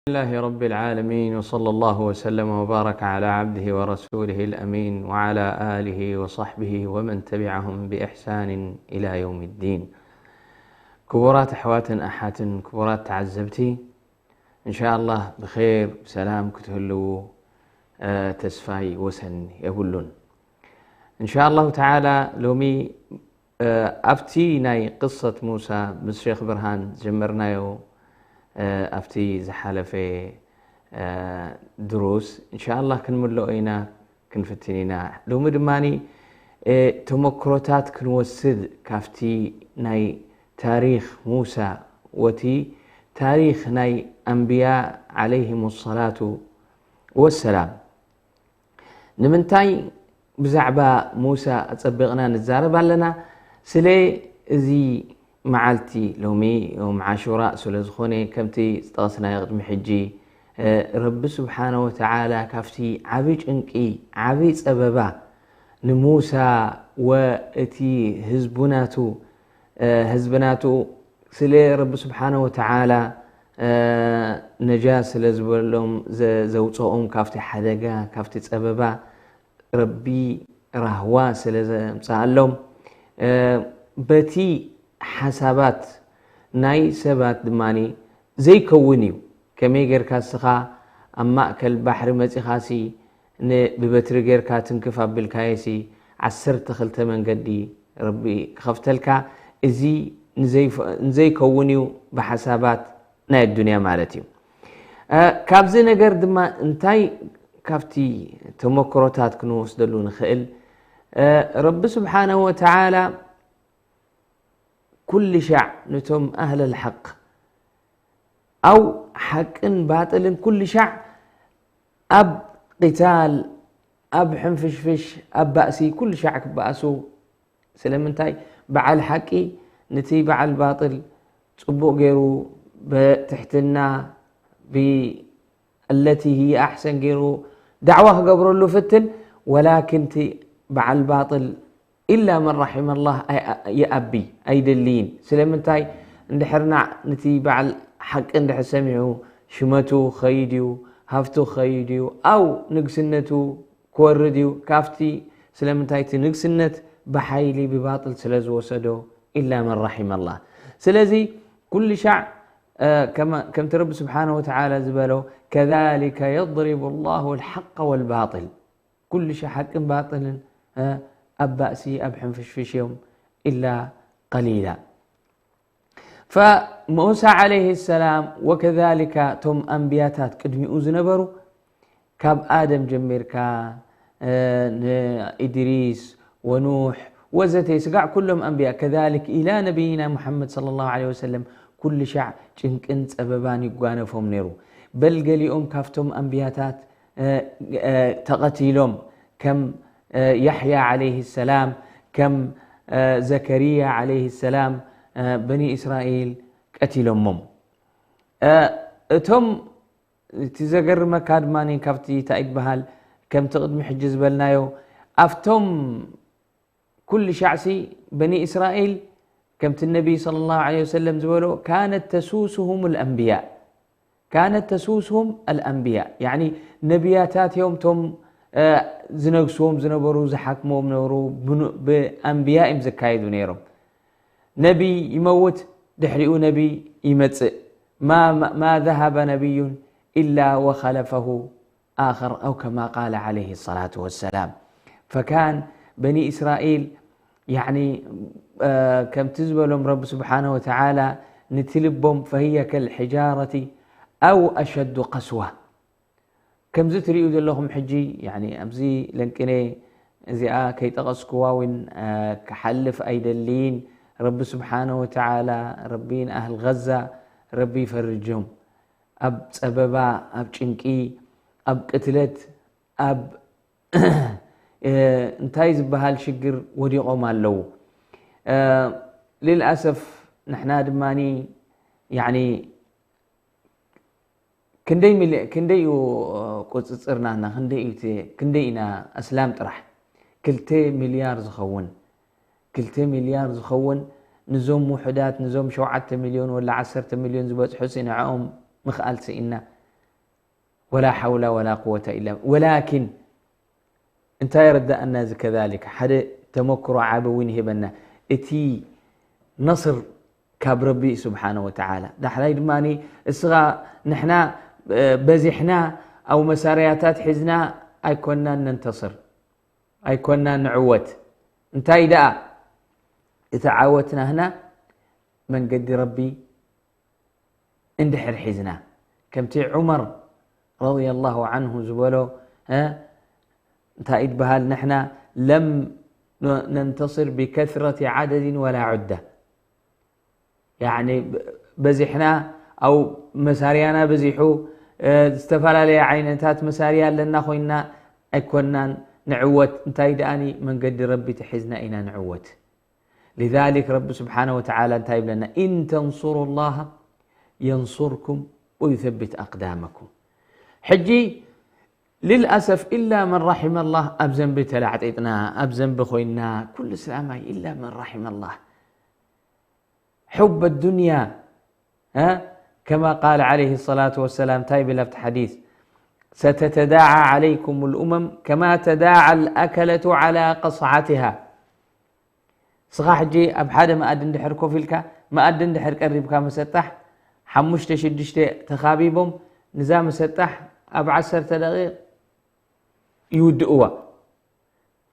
لله رب العالمين، وصلى الله وسلم وبارك على عبده ورسوله الأمين وعلى آله وصحبه ومن تبعهم بإحسان إلى يوم الدين. ክቡራት ኣሕዋትን ኣሓትን፣ ክቡራት ተዓዘብቲ፣ እንሻኣላህ ብኼር ብሰላም ክትህልዉ፣ እ፣ ተስፋይ ወሰን የብሉን። እንሻኣላሁ ተዓላ ሎሚ፣ እ፣ ኣብቲ ናይ ቅሰት ሙሳ ምስ ሼኽ ብርሃን ዝጀመርናዮ፣ እ፣ ኣብቲ ዝሓለፈ፣ እ፣ ድሩስ እንሻኣላህ ክንምልኦ ኢና፣ ክንፍትን ኢና። ሎሚ ድማኒ፣ እ፣ ተመክሮታት ክንወስድ ካብቲ ናይ ታሪኽ ሙሳ ወቲ ታሪኽ ናይ ኣንብያ ዓለይሂም ሰላቱ ወሰላም። ንምንታይ ብዛዕባ ሙሳ ኣጸቢቕና ንዛረብ ኣለና? ስለ እዚ መዓልቲ ሎሚ ዮም ዓሹራ ስለ ዝኾነ፣ ከምቲ ዝጠቐስናዮ ቅድሚ ሕጂ፣ እ፣ ረቢ ስብሓነ ወተዓላ ካብቲ ዓቢ ጭንቂ፣ ዓቢ ጸበባ ንሙሳ ወእቲ ህዝቡ ናቱ፣ እ፣ ህዝቢ ናቱ ስለ ረቢ ስብሓነ ወተዓላ፣ እ፣ ነጃ ስለ ዝበሎም ዘ-፣ ዘውፅኦም ካብቲ ሓደጋ፣ ካብቲ ጸበባ ረቢ ራህዋ ስለ ዘምፅኣሎም፣ እ፣ በቲ ሓሳባት ናይ ሰባት ድማኒ ዘይከውን እዩ። ከመይ ጌርካ እስኻ ኣብ ማእከል ባሕሪ መጺኻሲ ን-፣ ብበትሪ ጌርካ ትንክፍ ኣቢልካዮሲ ዓሰርተ ክልተ መንገዲ ረቢ ክኸፍተልካ፣ እዚ ንዘይፈ-፣ ንዘይከውን እዩ ብሓሳባት ናይ ኣዱንያ ማለት እዩ። እ፣ ካብዚ ነገር ድማ እንታይ ካብቲ ተመክሮታት ክንወስደሉ ንኽእል? እ፣ ረቢ ስብሓነሁ ወተዓላ ኩሉ ሻዕ ነቶም ኣህለል ሓቅ ኣው ሓቅን ባጥልን ኩሉ ሻዕ ኣብ ቂታል፣ ኣብ ሕንፍሽፍሽ፣ ኣብ ባእሲ ኩሉ ሻዕ ክበኣሱ። ስለምንታይ? በዓል ሓቂ ነቲ በዓል ባጥል ጽቡቕ ገይሩ ብትሕትና፣ ብ-፣ التي هي أحسن ገይሩ ዳዕዋ ክገብረሉ ፍትን፣ ወላኪን እቲ በዓል ባጥል ኢላ መን ረሒመ ላህ ኣይ-፣ ይኣቢ፣ ኣይደልይን። ስለምንታይ? እንድሕር ናዕ ነቲ በዓል ሓቂ እንድሕር ሰሚዑ፣ ሽመቱ ክኸይድ እዩ፣ ሃፍቱ ክኸይድ እዩ፣ ኣው ንግስነቱ ክወርድ እዩ። ካብቲ፣ ስለምንታይ? እቲ ንግስነት ብሓይሊ ብባጥል ስለ ዝወሰዶ፣ ኢላ መን ረሒመ ላህ። ስለዚ ኩሉ ሻዕ፣ እ፣ ከመ-፣ ከምቲ ረቢ ስብሓነሁ ወተዓላ ዝበሎ፣ ከዛሊከ የድሪቡ ላሁ ልሓቀ ወልባጢል። ኩሉ ሻዕ ሓቅን ባጥልን፣ እ፣ ኣብ ባእሲ፣ ኣብ ሕንፍሽፍሽ እዮም፣ ኢላ ቀሊላ። ፈሙሳ ዓለይሂ ሰላም ወከዛሊካ እቶም ኣንብያታት ቅድሚኡ ዝነበሩ፣ ካብ ኣደም ጀሚርካ፣ እ፣ ንኢድሪስ ወኑሕ ወዘተ፣ ስጋዕ ኩሎም ኣንብያ፣ ከዛሊክ ኢላ ነቢይና ሙሓመድ ሰለላሁ ዓለይሂ ወሰለም፣ ኩሉ ሻዕ ጭንቅን ጸበባን ይጓነፎም ነይሩ። በል ገሊኦም ካብቶም ኣንብያታት እ፣ እ፣ ተቐቲሎም፣ ከም፣ እ፣ ያሕያ ዓለይሂ ሰላም፣ ከም፣ እ፣ ዘከርያ ዓለይሂ ሰላም፣ እ፣ በኒ እስራኤል ቀቲሎሞም። እ፣ እቶም፣ እቲ ዘገርመካ ድማ ካብቲ እንታይ ይበሃል፣ ከምቲ ቅድሚ ሕጂ ዝበልናዮ፣ ኣብቶም ኩሉ ሻዕሲ በኒ እስራኤል፣ ከምቲ ነቢይ ሰለላሁ ዐለይሂ ወሰለም ዝበሎ፣ ካነት ተሱሱሁም ኣልኣንብያ። ካነት ተሱሱሁም ኣልኣንብያ። ያዕኒ ነቢያታት እዮም፣ እቶም፣ እ፣ ዝነግስዎም ዝነበሩ፣ ዝሓክምዎም ነበሩ፣ ብኑ-፣ ብኣንብያ እዮም ዝካየዱ ነይሮም። ነቢይ ይመውት፣ ድሕሪኡ ነቢይ ይመጽእ። ማ፣ ማ፣ ማ ዘሃበ ነቢዩን ኢላ ወኸለፈሁ ኣኸር፣ ኣው ከማ ቃለ ዓለይሂ ሰላቱ ወሰላም። ፈካን በኒ እስራኤል፣ ያዕኒ፣ እ፣ ከምቲ ዝበሎም ረቢ ስብሓነ ወተዓላ፣ ነቲ ልቦም፣ ፈህየ ከልሕጃረቲ ኣው ኣሸዱ ቀስዋ። ከምዚ ትርእዩ ዘለኹም ሕጂ፣ ያዕኒ፣ ኣብዚ ለንቅነ እዚኣ ከይጠቐስኩዋ እውን፣ እ፣ ክሓልፍ ኣይደልይን። ረቢ ስብሓነ ወተዓላ፣ ረቢ ንኣህል ገዛ፣ ረቢ ይፈርጆም። ኣብ ጸበባ፣ ኣብ ጭንቂ፣ ኣብ ቅትለት፣ ኣብ፣ እ፣ እንታይ ዝበሃል ሽግር ወዲቖም ኣለዉ። እ፣ ልልኣሰፍ ንሕና ድማኒ፣ ያዕኒ፣ ክንደይ ሚሊ-፣ ክንደይ እዩ ቁጽጽርና፣ እና ክንደይ እዩ እቲ፣ ክንደይ ኢና ኣስላም ጥራሕ? ክልተ ሚልያር ዝኸውን፣ ክልተ ሚልያር ዝኸውን ንዞም ውሑዳት፣ ንዞም ሸውዓተ ሚልዮን ወላ ዓሰርተ ሚልዮን ዝበጽሑ ሲ ንዕኦም ምኽኣል ስኢና። ولا حول ولا قوة إلا، ولكن እንታይ የረዳእና እዚ؟ ከዛሊክ ሓደ ተመክሮ ዓቢ እውን ይህበና። እቲ ነስር ካብ ረቢ እዩ ስብሓነ ወተዓላ። ዳሕራይ ድማ እስኻ ንሕና በዚሕና ኣብ መሳርያታት ሒዝና ኣይኮናን ነንተስር፣ ኣይኮናን ንዕወት። እንታይ ደኣ እቲ ዓወት ናህና መንገዲ ረቢ እንድሕር ሒዝና፣ ከምቲ ዑመር ረዲየላሁ ዐንሁ ዝበሎ እንታይ ይበሃል? ንሕና ለም ነንተስር ብከስረት ዓደድን ወላ ዑዳ። ያዕኒ በዚሕና፣ ኣብ መሳርያና በዚሑ፣ ዝተፈላለየ ዓይነታት መሳርያ ኣለና ኮይንና ኣይኮናን ንዕወት። እንታይ ደኣኒ መንገዲ ረቢ ተሒዝና ኢና ንዕወት። لذلك ረቢ ስብሓነ ወተዓላ እንታይ ይብለና? إن تنصروا الله ينصركم ويثبت أقدامكم። ሕጂ للأسف إلا من رحم الله ኣብ ዘንቢ ተላዕጢጥና፣ ኣብ ዘንቢ ኮይንና፣ ኩሉ እስላማይ إلا من رحم الله። حب الدنيا، ها؟ كما قال عليه الصلاة والسلام، እንታይ ይብል ኣብቲ ሓዲስ? ستتداعى عليكم الأمم كما تداعى الأكلة على قصعتها. ስኻ ሕጂ ኣብ ሓደ መኣዲ እንድሕር ኮፍ ኢልካ፣ መኣዲ እንድሕር ቀሪብካ፣ መሰጣሕ ሓሙሽተ ሽዱሽተ ተኻቢቦም፣ ንዛ መሰጣሕ ኣብ ዓሰርተ ደቂቕ ይውድእዋ።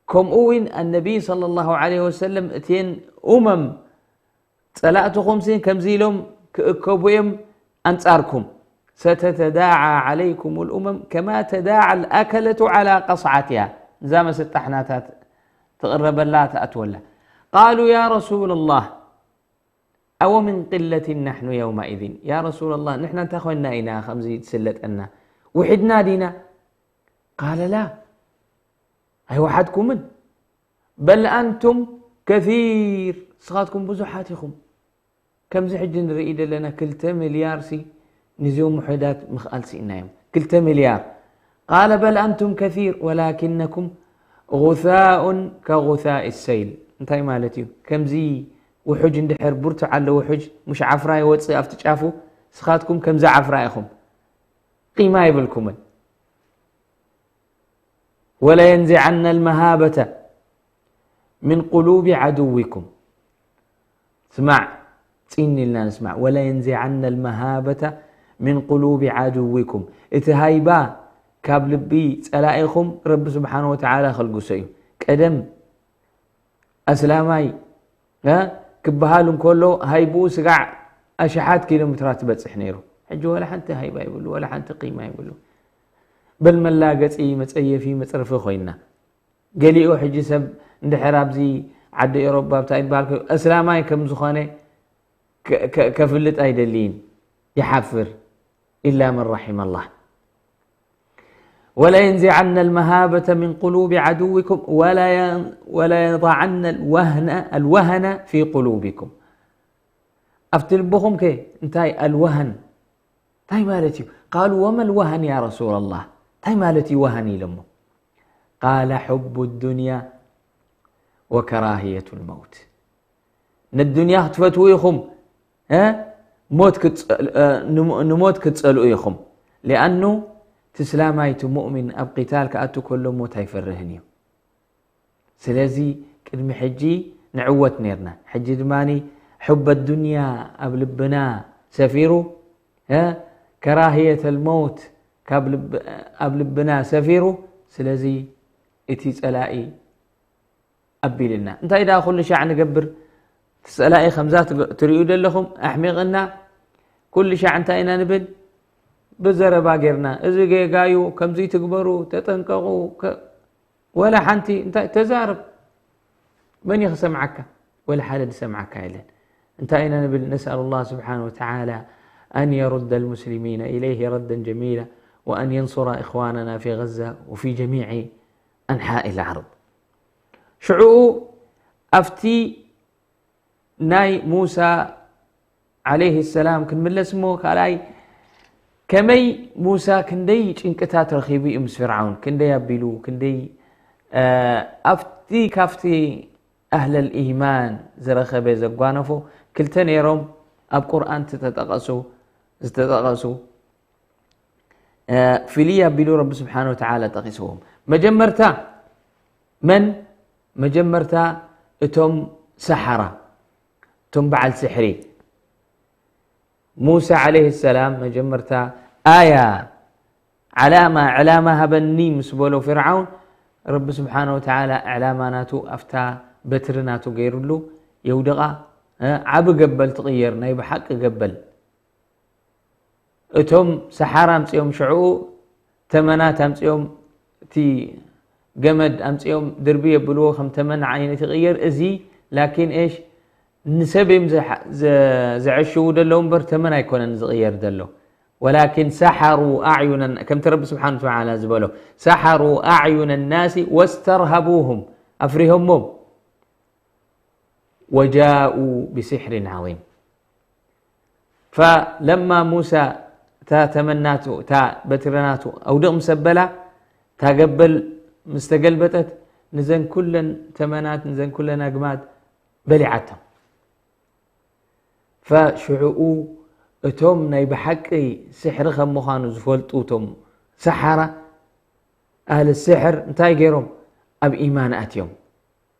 ከምኡ እውን ኣነቢ ሰለላሁ ዐለይሂ ወሰለም እተን ኡመም ጸላእትኹምሲ ከምዚ ኢሎም ክእከቡ እዮም ኣንጻርኩም። ستتداعى عليكم الأمم كما تداعى الأكلة على قصعتها። እዛ መሰጣሕ ናታ ትቕረበላ ትኣትወላ። قالوا يا رسول الله أو من قلة نحن يومئذ؟ يا رسول الله، ንሕና እንታይ ኮይንና ኢና ከምዚ ትስለጠና? ውሒድና ዲና? قال لا، ኣይወሓድኩምን። بل أنتم كثير، ንስኻትኩም ብዙሓት ኢኹም። ከምዚ ሕጂ ንርኢ ዘለና ክልተ ሚልያር ሲ ንዚኦም ውሑዳት ምኽኣል ስኢናዮም። ክልተ ሚልያር። قال بل أنتم كثير ولكنكم غثاء كغثاء السيل። እንታይ ማለት እዩ? ከምዚ ውሑጅ እንድሕር ብርቱዕ ኣሎ፣ ውሑጅ ምሽ ዓፍራ ይወጽእ ኣብቲ ጫፉ፣ ንስኻትኩም ከምዚ ዓፍራ ኢኹም። ቂማ የብልኩምን። ولينزعن المهابة من قلوب عدوكم. ስማዕ፣ ጽን ኢልና ንስማዕ። ولينزعن المهابة من قلوب عدوكم። እቲ ሃይባ ካብ ልቢ ጸላኢኹም ረቢ ስብሓነ ወተዓላ ከልግሶ እዩ። ቀደም ኣስላማይ፣ እ፣ ክበሃል እንከሎ ሃይብኡ ስጋዕ ኣሽሓት ኪሎ ሜትራት ትበጽሕ ነይሩ። ሕጂ ወላ ሓንቲ ሃይባ ይብሉ፣ ወላ ሓንቲ ቂማ ይብሉ። በል መላገጺ፣ መጸየፊ፣ መጽረፊ ኮይና። ገሊኡ ሕጂ ሰብ እንድሕር ኣብዚ ዓዲ ኤሮጳ እንታይ ይበሃል ኮይኑ፣ ኣስላማይ ከም ዝኾነ ከ-፣ ከ-፣ ከፍልጥ ኣይደልይን፣ ይሓፍር። إلا من رحم الله. ولينزعن المهابة من قلوب عدوكم ولين-، وليضعن الوهن، الوهن في قلوبكم. ኣብቲ ልብኹም ከ እንታይ ኣልወሃን እንታይ ማለት እዩ? قالوا وما الوهن يا رسول الله؟ እንታይ ማለት እዩ ወሃን ኢሎሞ። قال حب الدنيا وكراهية الموت. ንዱንያ ክትፈትዉ ኢኹም፣ እ? ሞት ክትጸል-፣ እ፣ ንሞ-፣ ንሞት ክትጸልኡ ኢኹም። ሊኣኑ እቲ እስላማይ፣ እቲ ሙእሚን ኣብ ቂታል ክኣቱ ከሎ ሞት ኣይፈርህን እዩ። ስለዚ ቅድሚ ሕጂ ንዕወት ኔርና፣ ሕጂ ድማ ሕበ ዱንያ ኣብ ልብና ሰፊሩ፣ እ፣ ከራህየተል መውት ካብ ልብ-፣ ኣብ ልብና ሰፊሩ። ስለዚ እቲ ጸላኢ ኣቢልና። እንታይ ደኣ ኩሉ ሻዕ ንገብር? እቲ ጸላኢ ከምዛ ትግ-፣ ትርእዩ ዘለኹም ኣሕሚቕና፣ ኩሉ ሻዕ እንታይ ኢና ንብል? ብዘረባ ጌርና፣ እዚ ጌጋ እዩ፣ ከምዚ ትግበሩ፣ ተጠንቀቑ፣ ከ-፣ ወላ ሓንቲ እንታይ ተዛረብ። መን እዩ ክሰምዓካ? ወላ ሓደ ዝሰምዓካ የለን። እንታይ ኢና ንብል? نسأل الله سبحانه وتعالى أن يرد المسلمين إليه ردا جميلا وأن ينصر إخواننا في غزة وفي جميع أنحاء الأرض. ሽዑኡ ኣብቲ ናይ ሙሳ ዓለይሂ ሰላም ክንምለስ እሞ፣ ካልኣይ ከመይ ሙሳ ክንደይ ጭንቅታት ረኺቡ እዩ ምስ ፍርዓውን፣ ክንደይ ኣቢሉ፣ ክንደይ፣ እ፣ ኣብቲ፣ ካብቲ ኣህለል ኢማን ዝረኸበ ዘጓነፎ ክልተ ነይሮም ኣብ ቁርኣን ዝተጠቐሱ፣ ዝተጠቐሱ። ፍልይ ኣቢሉ ረቢ ስብሓን ወተዓላ ጠቂስዎም። መጀመርታ መን? መጀመርታ እቶም ሰሓራ፣ እቶም በዓል ስሕሪ። ሙሳ ዓለይሂ ሰላም መጀመርታ ኣያ፣ ዓላማ፣ ዕላማ ሃበኒ ምስ በሎ ፍርዓውን፣ ረቢ ስብሓን ወተዓላ ዕላማ ናቱ ኣብታ በትሪ ናቱ ገይሩሉ የውድቓ። ዓቢ ገበል ትቕየር፣ ናይ ብሓቂ ገበል። እቶም ሰሓራ ኣምፅኦም ሽዕኡ ተመናት ኣምፅኦም እቲ ገመድ ኣምፅኦም ድርቢ የብልዎ ከም ተመን ዓይነት ይቕየር። እዚ ላኪን እሽ ንሰብ እዮም ዘዕሽዉ ደለዉ እምበር ተመን ኣይኮነን ዝቕየር ደሎ። ወላኪን ሰሓሩ ኣዕዩነ ከምቲ ረቢ ስብሓን ተዓላ ዝበሎ ሰሓሩ ኣዕዩነ ናሲ ወስተርሃቡሁም ኣፍሪሆሞም ወጃኡ ብስሕርን ዓظም ፈለማ ሙሳ እታ ተመናቱ እታ በትረናቱ ኣውድቕ ምስ ኣበላ እታ ገበል ምስ ተገልበጠት ንዘን ኩለን ተመናት ንዘን ኩለን ኣግማድ በሊዓቶም። ፈሽዕኡ እቶም ናይ ብሓቂ ስሕሪ ከም ምዃኑ ዝፈልጡ እቶም ሰሓራ ኣህል ስሕር እንታይ ገይሮም? ኣብ ኢማን ኣትዮም።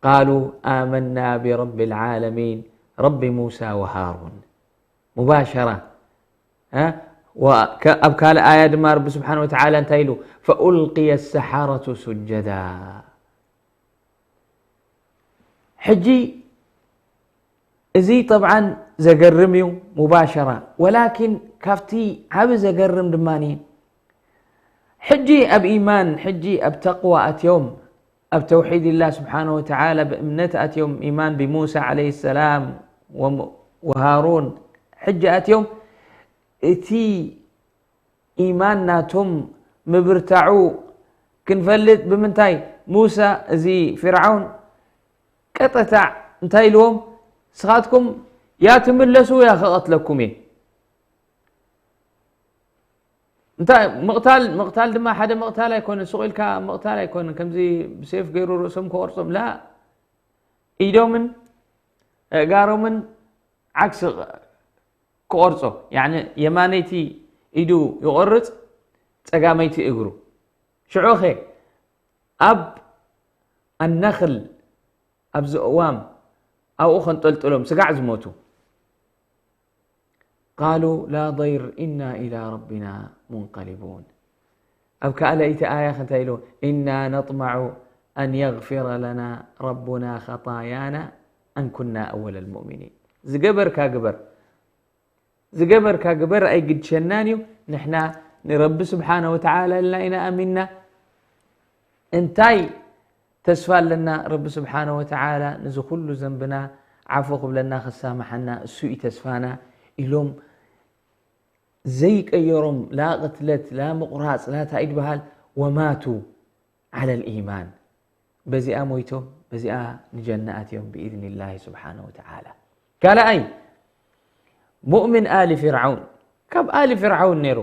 ቃሉ ኣመና ብረቢ ልዓለሚን ረቢ ሙሳ ወሃሩን። ሙባሸራ ኣብ ካልእ ኣያ ድማ ረቢ ስብሓን ወተዓላ እንታይ ኢሉ? ፈኡልቅየ ሰሓረቱ ሱጀዳ። ሕጂ እዚ ጠብዓን ዘገርም እዩ ሙባሸራ። ወላኪን ካብቲ ዓብ ዘገርም ድማ ሕጂ ኣብ ኢማን ሕጂ ኣብ ተቅዋ ኣትዮም ኣብ ተውሒድ ላ ስብሓን ወተዓላ ብእምነት ኣትዮም ኢማን ብሙሳ ዓለይ ሰላም ወሃሩን ሕጂ ኣትዮም እቲ ኢማን ናቶም ምብርታዑ ክንፈልጥ ብምንታይ? ሙሳ እዚ ፍርዓውን ቀጠታዕ እንታይ ኢልዎም? ስኻትኩም ያ ትምለሱ ያ ክቐትለኩም እየ። እንታይ ምቕታል ምቕታል ድማ ሓደ ምቕታል ኣይኮነን። ሱቕ ኢልካ ምቕታል ኣይኮነን። ከምዚ ብሴፍ ገይሩ ርእሶም ክቆርጾም ላ ኢዶምን እእጋሮምን ዓክሲ ክቆርጾ፣ ያኒ የማነይቲ ኢዱ ይቆርጽ፣ ጸጋመይቲ እግሩ። ሽዑኸ ኣብ ኣነኽል ኣብዚ እዋም ኣብኡ ከንጠልጥሎም ስጋዕ ዝሞቱ። ቃሉ ላ ضير إنا إلى ربنا منقلبون። ኣብ ካልኣይቲ ኣያ እንታይ ኢሉ? إنا نطمع أن يغفر لنا ربنا خطايانا أن كنا أول المؤمنين። ዝገበርካ ግበር ዝገበርካ ግበር ኣይግድሸናን እዩ። ንሕና ንረቢ ስብሓነ ወተዓላ ኢልና ኢና ኣሚንና። እንታይ ተስፋ ኣለና? ረቢ ስብሓነ ወተዓላ ንዚ ኩሉ ዘንብና ዓፎ ክብለና ክሳምሓና እሱ እዩ ተስፋና ኢሎም ዘይቀየሮም ላ ቅትለት ላ ምቑራፅ ላ ታኢድ በሃል ወማቱ ዓለል ኢማን በዚኣ ሞይቶም በዚኣ ንጀና ኣትዮም ብኢዝኒላሂ ስብሓነ ወተዓላ። ካልኣይ ሙእሚን ኣሊ ፊርዓውን ካብ ኣሊ ፊርዓውን ነይሩ።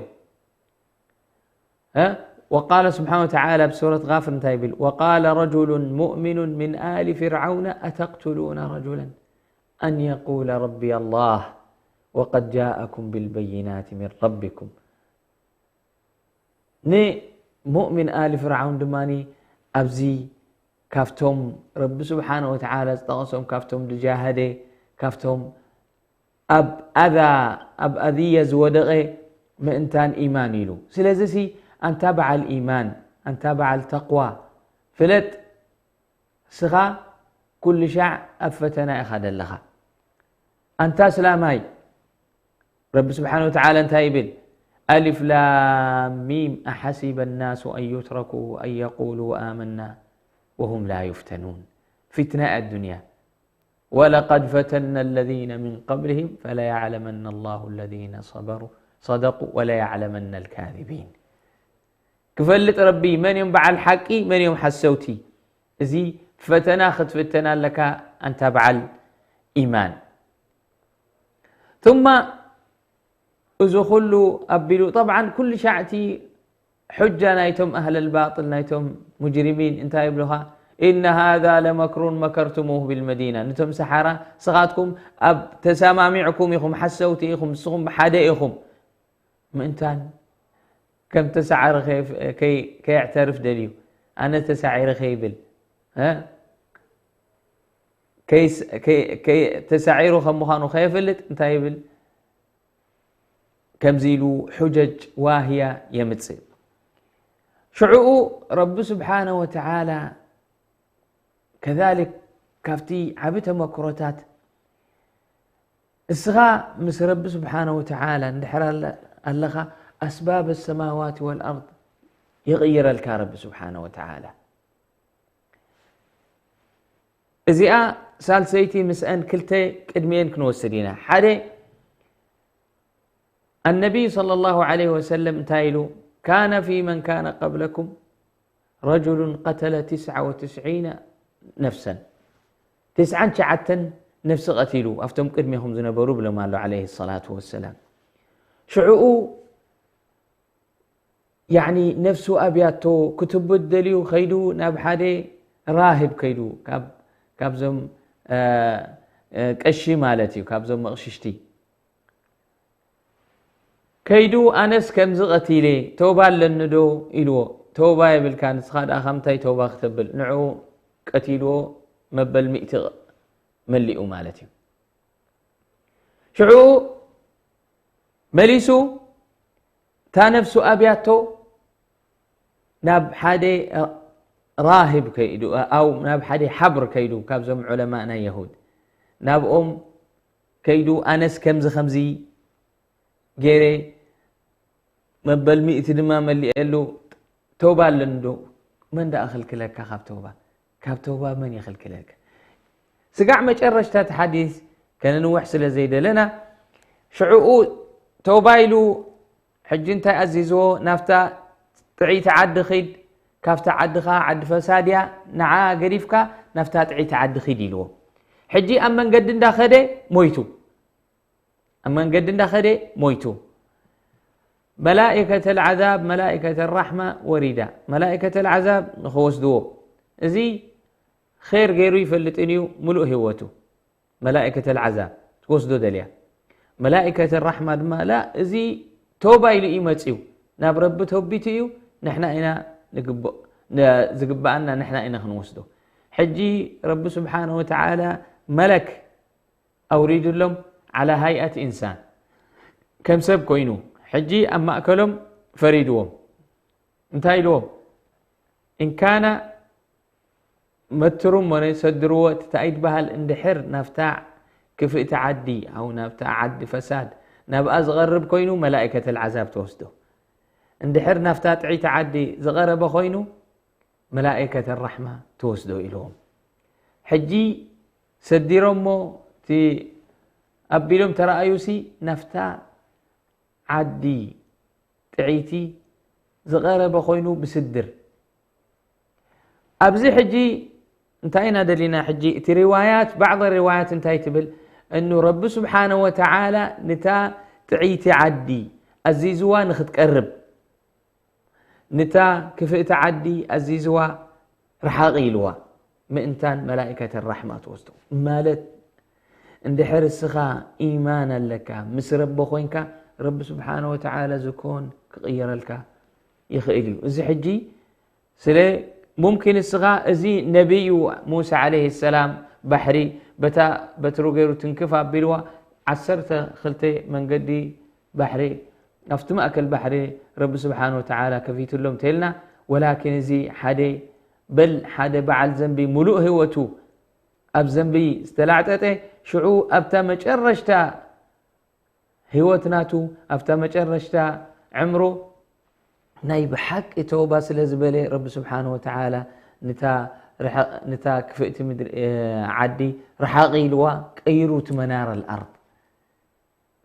ወቃለ ስብሓነ ወተዓላ ብሱረት ጋፍር እንታይ ይብል? ወቃለ ረጁሉን ሙእሚኑን ምን ኣሊ ፊርዓውነ ኣተቅቱሉነ ረጁለን ኣን የቁለ ረቢየ ላህ ወቀድ ጃአኩም ብልበይናት ምን ረቢኩም ንሙእሚን ኣሊ ፍርዓውን ድማ ኣብዚ ካብቶም ረቢ ስብሓነ ወተዓላ ዝጠቐሶም ካብቶም ዝጃሃደ ካብቶም ኣብ ኣዛ ኣብ ኣዝየ ዝወደቐ ምእንታን ኢማን ኢሉ። ስለዚሲ ኣንታ በዓል ኢማን ኣንታ በዓል ተቕዋ ፍለጥ ስኻ ኩሉ ሻዕ ኣብ ፈተና ኢኻ ደለኻ። ኣንታ እስላማይ ረቢ ስብሓን ወተዓላ እንታይ ይብል? ኣሊፍ ላም ሚም ኣሓሲበ ናሱ ኣን ዩትረኩ ኣን የቁሉ ኣመና ወሁም ላ ዩፍተኑን። ፊትና ኣዱንያ ወለቀድ ፈተና ለዚነ ምን ቀብልህም ፈለያዕለመና ላሁ ለዚነ ሰደቁ ወለያዕለመና ልካዚቢን። ክፈልጥ ረቢ መን እዮም በዓል ሓቂ መን እዮም ሓሰውቲ። እዚ ፈተና ክትፍተን ኣለካ ኣንታ በዓል ኢማን። ثم እዚ ኩሉ ኣቢሉ طبعا ኩሉ ሻዕቲ ሑጃ ናይቶም ኣህለል ባጥል ናይቶም ሙጅሪሚን እንታይ ይብሉኻ? إن هذا لمكر مكرتموه بالمدينة ንቶም ሰሓራ ስኻትኩም ኣብ ተሰማሚዕኩም ኢኹም ሓሰውቲ ኢኹም ንስኹም ሓደ ኢኹም ምእንታን ከም ተሳዓሪ ከየፍ-፣ ከይ-፣ ከየዕተርፍ ደልዩ፣ ኣነ ተሳዒረ ከይብል፣ እ? ከይስ-፣ ከይ-፣ ከይ-፣ ተሳዒሩ ከም ምዃኑ ከየፍልጥ እንታይ ይብል? ከምዚ ኢሉ ሑጀጅ ዋህያ የምጽእ። ሽዕኡ ረቢ ስብሓነ ወተዓላ ከዛሊክ ካብቲ ዓቢ ተመክሮታት እስኻ ምስ ረቢ ስብሓነ ወተዓላ እንድሕር ኣለ-፣ ኣለኻ ኣስባብ ሰማዋት ወልኣርድ ይቕይረልካ ረቢ ስብሓነ ወተዓላ። እዚኣ ሳልሰይቲ ምስአን ክልተ ቅድሚኤን ክንወስድ ኢና። ሓደ ኣነቢይ ሰለላሁ ዐለይሂ ወሰለም እንታይ ኢሉ? ካነ ፊ መን ካነ ቀብለኩም ረጁሉን ቀተለ ትስዓ ወትስዒነ ነፍሰን፣ ትስዓን ትሽዓተን ነፍሲ ቀቲሉ ኣብቶም ቅድሜኹም ዝነበሩ ብሎም ኣሎ ዐለይሂ ሰላቱ ወሰላም። ሽዕኡ ያኒ ነፍሱ ኣብያቶ ክትብት ደልዩ ከይዱ ናብ ሓደ ራህብ ከይዱ ካብ፣ ካብዞም፣ እ፣ እ፣ ቀሺ ማለት እዩ፣ ካብዞም መቕሽሽቲ ከይዱ ኣነስ ከምዚ ቀቲለ ተውባ ኣለኒ ዶ ኢልዎ። ተውባ የብልካ ንስኻ ደኣ ካብ ምንታይ ተውባ ክተብል ንዕኡ ቀቲልዎ መበል ሚእቲ መሊኡ ማለት እዩ። ሽዑ መሊሱ እታ ነፍሱ ኣብያቶ ናብ ሓደ ራህብ ከይዱ፣ ኣው ናብ ሓደ ሓብር ከይዱ፣ ካብዞም ዑለማ ናይ የሁድ ናብኦም ከይዱ፣ ኣነስ ከምዚ ከምዚ ገይረ መበል ሚእቲ ድማ መሊኤሉ፣ ተውባ ኣለኒ ዶ? መን ደኣ ክልክለካ ካብ ተውባ? ካብ ተውባ መን ይኽልክለልካ? ስጋዕ መጨረሽታ እቲ ሓዲስ ከነንውሕ ስለ ዘይደለና፣ ሽዕኡ ተውባ ኢሉ ሕጂ እንታይ ኣዚዝዎ? ናብታ ጥዕይቲ ዓዲ ኺድ፣ ካብታ ዓዲ ኸዓ ዓዲ ፈሳድ እያ፣ ንዓ ገዲፍካ ናብታ ጥዕይቲ ዓዲ ኺድ ኢልዎ። ሕጂ ኣብ መንገዲ እንዳኸደ ሞይቱ። ኣብ መንገዲ እንዳኸደ ሞይቱ። መላኢከተል ዓዛብ፣ መላኢከተል ራሕማ ወሪዳ። መላኢከተል ዓዛብ ንኽወስድዎ። እዚ ኼር ገይሩ ይፈልጥን እዩ፣ ምሉእ ህይወቱ። መላኢከተል ዓዛብ ትወስዶ ደልያ። መላኢከተል ራሕማ ድማ፣ ላ፣ እዚ ተውባ ኢሉ እዩ መጽዩ። ናብ ረቢ ተውቢቱ እዩ፣ ንሕና ኢና ንግብኦ፣ ነ-፣ ዝግብኣና ንሕና ኢና ክንወስዶ። ሕጂ ረቢ ስብሓነ ወተዓላ መለክ ኣውሪዱሎም ዓላ ሃይኣት ኢንሳን፣ ከም ሰብ ኮይኑ፣ ሕጂ ኣብ ማእከሎም ፈሪድዎም። እንታይ ኢልዎም? እንካና መትሩ እሞ ሰድርዎ፣ እቲ እንታይ ይትበሃል፣ እንድሕር ናብታ ክፍእቲ ዓዲ፣ ኣው ናብታ ዓዲ ፈሳድ፣ ናብኣ ዝቐርብ ኮይኑ፣ መላኢከተል ዓዛብ ትወስዶ። እንድሕር ናብታ ጥዕይቲ ዓዲ ዝቐረበ ኮይኑ፣ መላኢከተል ራሕማ ትወስዶ ኢልዎም። ሕጂ ሰዲሮሞ፣ እቲ ኣቢሎም ተረኣዩሲ፣ ናብታ ዓዲ ጥዕይቲ ዝቐረበ ኮይኑ ብስድር። ኣብዚ ሕጂ እንታይ ኢና ደሊና? ሕጂ እቲ ሪዋያት፣ ባዕض ሪዋያት እንታይ ትብል? እኑ ረቢ ስብሓነ ወተዓላ ንታ ጥዕይቲ ዓዲ ኣዚዝዋ ንኽትቀርብ፣ ንታ ክፍእቲ ዓዲ ኣዚዝዋ ርሓቒ ኢልዋ፣ ምእንታን መላኢከተ ራሕማ ትወስዶ። ማለት እንድሕር እስኻ ኢማን ኣለካ፣ ምስ ረቢ ኮይንካ፣ ረቢ ስብሓነ ወተዓላ ዝኮን ክቕይረልካ ይኽእል እዩ። እዚ ሕጂ ስለ ሙምኪን እስኻ፣ እዚ ነቢዩ ሙሳ ዓለይሂ ሰላም ባሕሪ በታ በትሩ ገይሩ ትንክፍ ኣቢልዋ፣ ዓሰርተ ክልተ መንገዲ ባሕሪ፣ ኣብቲ ማእከል ባሕሪ ረቢ ስብሓነ ወተዓላ ከፊትሎም ተልና። ወላኪን እዚ ሓደ፣ በል ሓደ በዓል ዘንቢ፣ ሙሉእ ህይወቱ ኣብ ዘንቢ ዝተላዕጠጠ፣ ሽዑ ኣብታ መጨረሽታ ህይወት ናቱ፣ ኣብታ መጨረሽታ ዕምሩ ናይ ብሓቂ ተውባ ስለ ዝበለ፣ ረቢ ስብሓነ ወተዓላ ንታ ርሐ-፣ ንታ ክፍእቲ ምድሪ፣ እ፣ ዓዲ ርሓቕ ኢልዋ፣ ቀይሩ እቲ መናር ኣልኣርድ።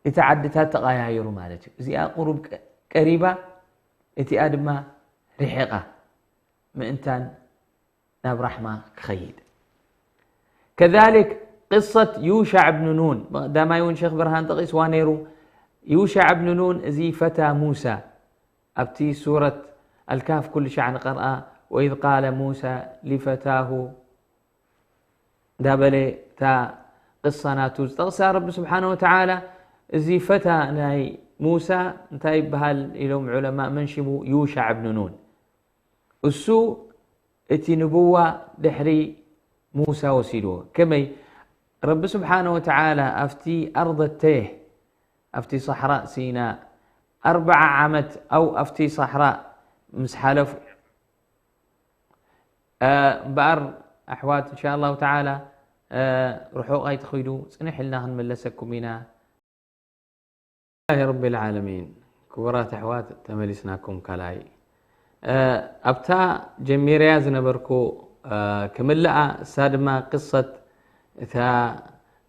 እቲ ዓድታት ተቐያይሩ ማለት እዩ። እዚኣ ቁሩብ ቀ-፣ ቀሪባ፣ እቲኣ ድማ ርሒቓ፣ ምእንታን ናብ ራሕማ ክኸይድ። ከዛሊክ ቅሰት ዩሻዕ እብኑ ኑን፣ ቀዳማይ እውን ሸኽ ብርሃን ጠቒስዋ ነይሩ። ዩሻዕ እብኑ ኑን፣ እዚ ፈታ ሙሳ፣ ኣብቲ ሱረት ኣልካፍ ኩሉ ሻዕ ንቐርኣ፣ ወኢዝ ቃለ ሙሳ ሊፈታሁ እንዳበለ እታ ቅሳ ናቱ ዝጠቕሳ ረቢ ስብሓነ ወተዓላ፣ እዚ ፈታ ናይ ሙሳ እንታይ ይበሃል ኢሎም ዑለማ፣ መን ሽሙ? ዩሻዕ እብኑ ኑን። እሱ እቲ ንብዋ ድሕሪ ሙሳ ወሲድዎ። ከመይ? ረቢ ስብሓነ ወተዓላ ኣብቲ ኣርض ተይህ፣ ኣብቲ ሳሕራእ ሲና ኣርብዓ ዓመት፣ ኣው ኣብቲ ሳሕራእ ምስ ሓለፉ፣ እ፣ እምበኣር ኣሕዋት፣ እንሻ ኣላሁ ተዓላ፣ እ፣ ርሑቕ ኣይትኺዱ፣ ጽንሕ ኢልና ክንምለሰኩም ኢና። ኣልሓምዱሊላሂ ረቢል ዓለሚን። ክቡራት ኣሕዋት፣ ተመሊስናኩም ካልኣይ። እ፣ ኣብታ ጀሚረያ ዝነበርኩ፣ እ፣ ክምልኣ፣ እሳ ድማ ቅሰት እታ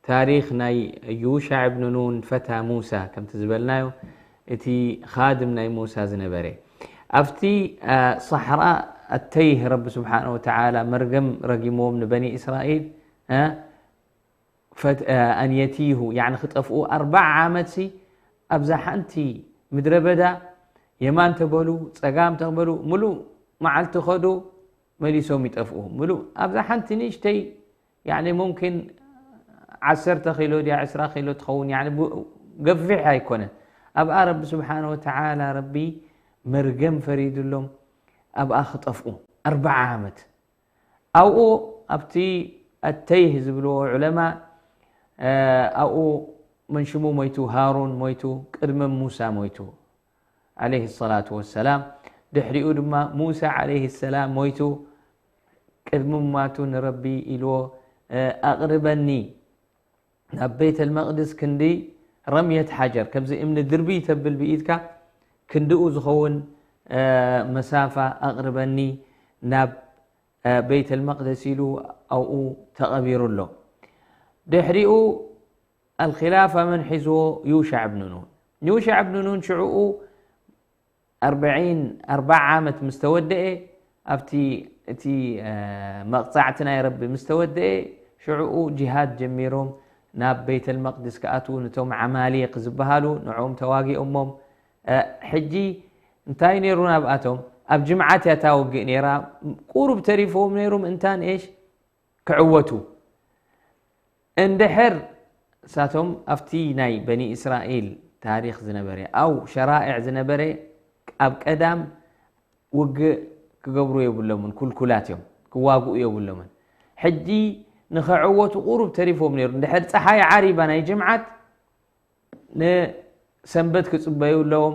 ታሪኽ ናይ ዩሻዕ እብኑ ኑን ፈታ ሙሳ፣ ከምቲ ዝበልናዮ፣ እቲ ኻድም ናይ ሙሳ ዝነበረ። ኣብቲ፣ እ፣ ሳሕራ ኣተይህ ረቢ ስብሓነ ወተዓላ መርገም ረጊምዎም ንበኒ እስራኤል፣ እ፣ ፈት-፣ እ፣ ኣን የቲሁ፣ ያዕኒ ክጠፍኡ ኣርብዓ ዓመትሲ ኣብዛ ሓንቲ ምድረ በዳ የማን ተበሉ፣ ጸጋም ተበሉ፣ ምሉእ መዓልቲ ከዱ፣ መሊሶም ይጠፍኡ። ምሉእ ኣብዛ ሓንቲ ንእሽተይ፣ ያዕኒ ሙምኪን ዓሰርተ ኪሎ ድያ ዕስራ ኪሎ ትኸውን፣ ያዕኒ ቡ-፣ ገፊሕ ኣይኮነን። ኣብኣ ረቢ ስብሓነ ወተዓላ፣ ረቢ መርገም ፈሪድሎም፣ ኣብኣ ክጠፍኡ ኣርብዓ ዓመት። ኣብኡ ኣብቲ ኣተይህ ዝብልዎ ዑለማ፣ እ፣ ኣብኡ መን ሽሙ ሞይቱ? ሃሩን ሞይቱ፣ ቅድሚ ሙሳ ሞይቱ፣ ዓለይሂ ሰላቱ ወሰላም። ድሕሪኡ ድማ ሙሳ ዓለይሂ ሰላም ሞይቱ፣ ቅድሚ ሙማቱ ንረቢ ኢልዎ፣ እ፣ ኣቕርበኒ ናብ ቤተል መቕድስ ክንዲ ረምየት ሓጀር፣ ከምዚ እምኒ ድርቢ ተብል ብኢድካ፣ ክንድኡ ዝኸውን፣ እ፣ መሳፋ ኣቕርበኒ ናብ፣ እ፣ ቤተል መቕደስ ኢሉ ኣብኡ ተቐቢሩ ኣሎ። ድሕሪኡ ኣልኺላፋ መን ሒዝዎ? ዩሻዕ እብኑ ኑን። ዩሻዕ እብኑ ኑን ሽዕኡ ኣርብዒን ኣርባዓ ዓመት ምስ ተወደኤ፣ ኣብቲ፣ እቲ፣ እ፣ መቕጻዕቲ ናይ ረቢ ምስ ተወደኤ፣ ሽዕኡ ጂሃድ ጀሚሮም፣ ናብ ቤተል መቕድስ ክኣትዉ፣ ነቶም ዓማሊቕ ዝበሃሉ ንዕኦም ተዋጊኦሞም። እ፣ ሕጂ እንታይ ነይሩ ናብኣቶም? ኣብ ጅምዓት እያ እታ ውግእ ነይራ። ቁሩብ ተሪፍዎም ነይሩ፣ ምእንታን ኤሽ ክዕወቱ። እንድሕር እሳቶም ኣብቲ ናይ በኒ እስራኤል ታሪኽ ዝነበረ፣ ኣው ሸራኤዕ ዝነበረ፣ ኣብ ቀዳም ውግእ ክገብሩ የብሎምን፣ ኩልኩላት እዮም፣ ክዋግኡ የብሎምን። ሕጂ ንኸዕወቱ ቁሩብ ተሪፎም ነይሩ። እንድሕር ጸሓይ ዓሪባ ናይ ጅምዓት፣ ንሰንበት ክጽበዩ ኣለዎም፣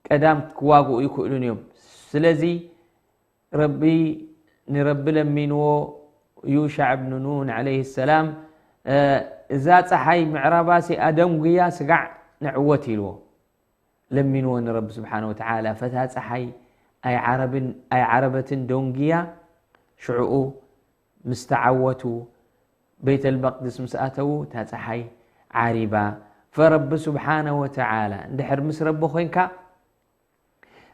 ቀዳም ክዋግኡ ይክእሉን እዮም። ስለዚ ረቢ፣ ንረቢ ለሚንዎ፣ ዩሻዕ እብኑ ኑን ዓለይሂ ሰላም፣ እ፣ እዛ ጸሓይ ምዕራባሲ ኣደንጉያ ስጋዕ ንዕወት ኢልዎ። ለሚንዎ ንረቢ ስብሓነ ወተዓላ፣ ፈታ ጸሓይ ኣይዓረብን፣ ኣይዓረበትን ደንጉያ። ሽዕኡ ምስ ተዓወቱ፣ ቤተል መቅድስ ምስ ኣተዉ፣ እታ ጸሓይ ዓሪባ። ፈረቢ ስብሓነ ወተዓላ፣ እንድሕር ምስ ረቢ ኮይንካ፣